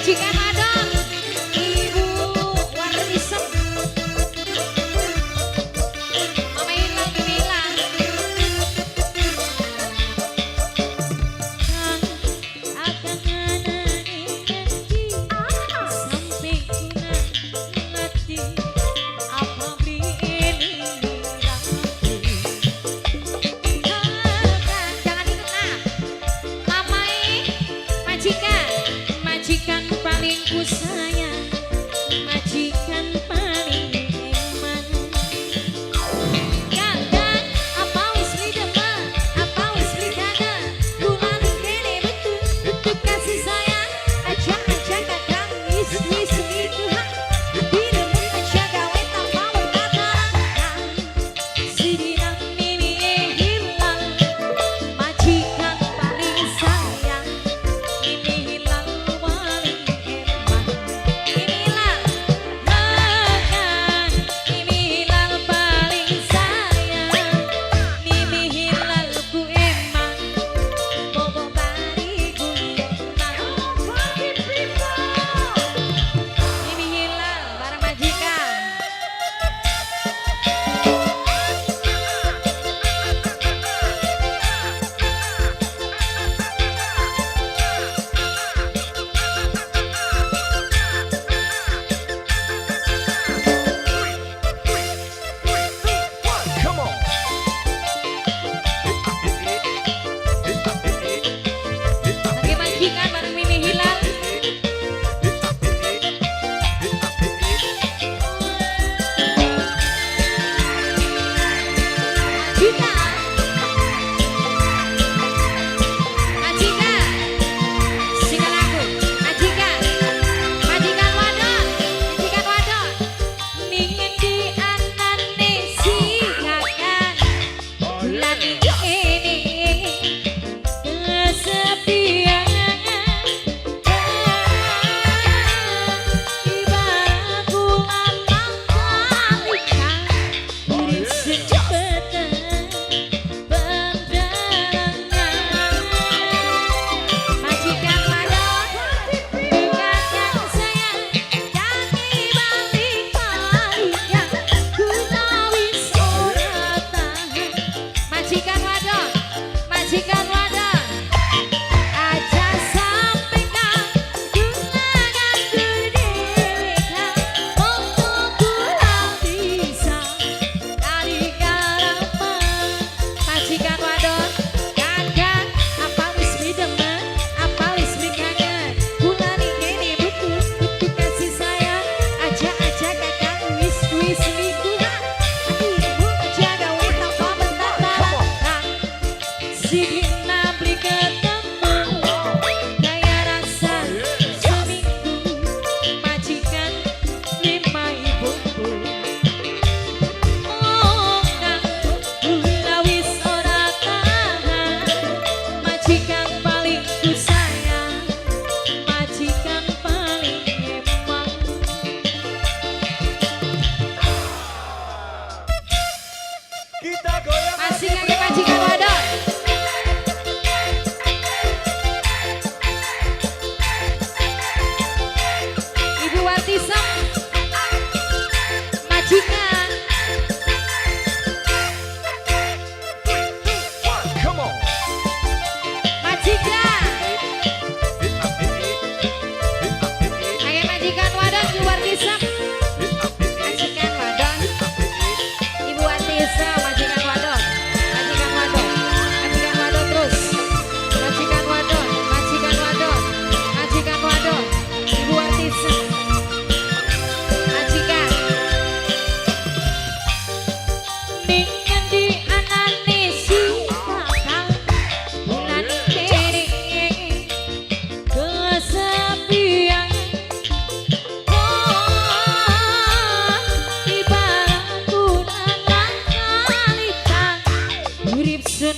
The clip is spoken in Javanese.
Majikan wadon, Ibu Wartisem. Mama hilang, Mimi hilang. Akan anane ngendi sampe kuna ngerti apa beli ini rapi. Jangan ikut nah. Mamai majikan, majikan paling ku sayang, majikan paling eman. Kakang, apa wis demen, apa wis kangen, kula ning kene butuh, butuh kasih sayang. Aja aja kakang wis wis selingkuh, diremuk aja gawe tanpa berkata. Sidina Mimi Hilal, majikan paling sayang, Mimi Hilal paling eman. Mimi Hilal, makan, Mimi Hilal paling sayang, Mimi Hilal ku eman, bobo bariku eman. Party people. Mimi Hilal bareng majikan. Three, three, two, one, come on. Lagi majikan bareng Mimi Hilal. Majikan. Majikan. Single lagu. Majikan. Majikan wadon. Majikan wadon. Ning endi anane si kakang. Bulan ini kesepian. Ibarat bulan langkah urip secepet pendalangan. Majikan wadon, kakang sayang, kaki balik kalian, kula wis ora tahan. Majikan wadon, majikan wadon, aja sampe kang kula ngatur dhewe kang, monggo kula bisa kali karapan. Majikan wadon, kakang, apa wis demen, apa wis kangen, kula ning kene butuh, butuh kasih sayang. Aja aja kakang wis wis selingkuh, hatimu aja gawe tanpa bertata. Sidina beli ketemu, kaya rasa seminggu, majikan lima ibuku. Oh, kang, kula wis ora tahan, majikan paling ku sayang, majikan paling emang. Kita goyang Masih lagi, ngangge bro. Majikan wadon. Ibu Wartisem, majikan. Three, two, one, come on. Majikan. Ayo majikan wadon Ibu Wartisem. Majikan wadon. Ibu Wartisem, majikan wadon. Majikan wadon. Majikan wadon terus. Majikan wadon, majikan wadon. Majikan wadon. Ibu Wartisem. Majikan. Ning ngendi anane si kakang, bulan kene kesepian. Oh, ibarat bulan kalitang urip sun.